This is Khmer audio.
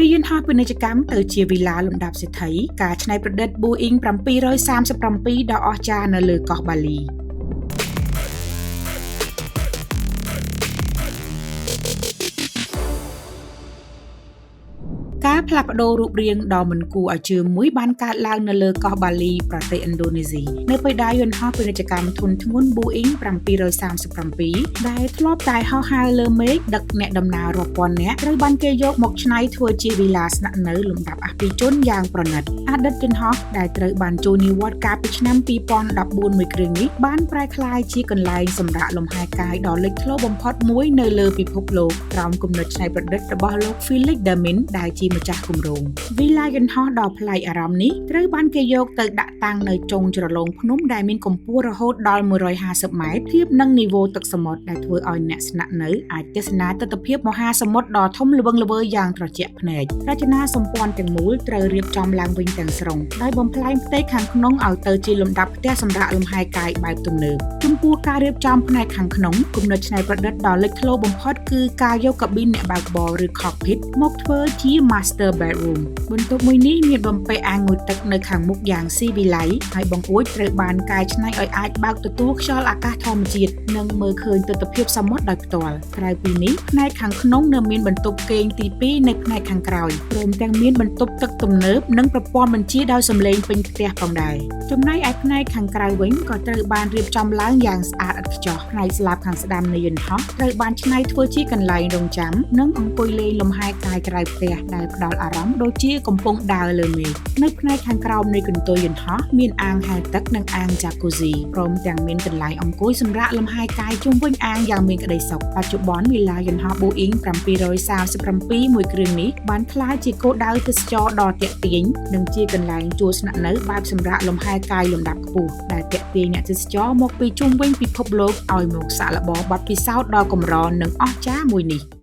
ពីយន្តហោះពាណិជ្ជកម្មទៅជាវីឡាលំដាប់សេដ្ឋីការច្នៃប្រឌិត Boeing 737ដ៏អស្ចារ្យនៅលើកោះបាលី ការផ្លាស់ប្ដូររូបរាងដ៏មិនគួរឲ្យជឿមួយបានកើតឡើងនៅលើកោះបាលីប្រទេសឥណ្ឌូនេស៊ីនៅពេលដែលយន្តហោះពាណិជ្ជកម្មធុនធ្ងន់ Boeing 737ដែលធ្លាប់តែហោះហើរលើមេឃដឹកអ្នកដំណើររាប់ពាន់នាក់ត្រូវបានគេយកមកច្នៃធ្វើជាវីឡាស្នាក់នៅលំដាប់អភិជនយ៉ាងប្រណិតអតីតយន្តហោះដែលត្រូវបានចូលនិវត្តន៍កាលពីឆ្នាំ2014មួយគ្រឿងនេះបានប្រែក្លាយជាកន្លែងសម្រាកលំហែកាយដ៏លេចធ្លោបំផុតមួយនៅលើពិភពលោកក្រោមគំនិតច្នៃប្រឌិតរបស់លោក Felix Damin ដែលជាម្ចាស់គម្រោងវីឡាយន្តហោះដ៏ប្លែកអារម្មណ៍នេះត្រូវបានគេយកទៅដាក់តាំងនៅចុងជ្រលងភ្នំដែលមានកម្ពស់រហូតដល់150ម៉ែត្រធៀបនឹងនីវ៉ូទឹកសមុទ្រដែលធ្វើឲ្យអ្នកស្នាក់នៅអាចទស្សនាទិដ្ឋភាពមហាសមុទ្រដ៏ធំល្វឹងល្វើយយ៉ាងត្រជាក់ភ្នែករចនាសម្ព័ន្ធទាំងមូលត្រូវរៀបចំឡើងវិញទាំងស្រុងដោយបំប្លែងផ្ទៃខាងក្នុងឲ្យទៅជាលំដាប់ផ្ទះសម្រាប់លំហែកាយបែបទំនើបចំពោះការរៀបចំផ្នែកខាងក្នុងគំនិតច្នៃប្រឌិតដ៏លេចធ្លោបំផុតគឺការយកកាប៊ីនអ្នកបើកបរឬ cockpit មកធ្វើជា master bedroom បន្ទប់មួយនេះមានបំពាក់អាងងូតទឹកនៅខាងមុខយ៉ាងស៊ីវិល័យហើយបង្អួចត្រូវបានកែច្នៃឲ្យអាចបើកទទួលខ្យល់អាកាសធម្មជាតិនិងមើលឃើញទិដ្ឋភាពសមុទ្រដោយផ្ទាល់ក្រៅពីនេះផ្នែកខាងក្នុងនៅមានបន្ទប់គេងទី2នៅផ្នែកខាងក្រោយព្រមទាំងមានបន្ទប់ទឹកទំនើបនិងប្រព័ន្ធបញ្ជាដោយសំឡេងពេញផ្ទះផងដែរចំណែកឯផ្នែកខាងក្រៅវិញក៏ត្រូវបានរៀបចំឡើងយ៉ាងស្អាតឥតខ្ចោះផ្នែកស្លាបខាងស្ដាំនៃយន្តហោះត្រូវបានច្នៃធ្វើជាកន្លែងរងចាំនិងអង្គុយលេងលំហែកាយក្រៅផ្ទះដែលផ្ដល់អារម្មណ៍ដូចជាកំពុងដើរលើមេឃនៅផ្នែកខាងក្រោមនៃកន្ទុយយន្តហោះមានអាងហែលទឹកនិងអាង Jacuzzi ព្រមទាំងមានកន្លែងអង្គុយសម្រាកលំហែកាយជុំវិញអាងយ៉ាងមានក្តីសុខបច្ចុប្បន្នវីឡាយន្តហោះ Boeing 737មួយគ្រឿងនេះបានក្លាយជាគោលដៅទេសចរណ៍ដ៏ទាក់ទាញនិងជាកន្លែងជួលស្នាក់នៅបែបសម្រាកលំហែកាយលំដាប់ខ្ពស់ដែលទាក់ទាញអ្នកទេសចរមកពីជុំវិញពិភពលោកឲ្យមកសាកល្បងបទពិសោធន៍ដ៏កម្រនិងអស្ចារ្យមួយនេះ។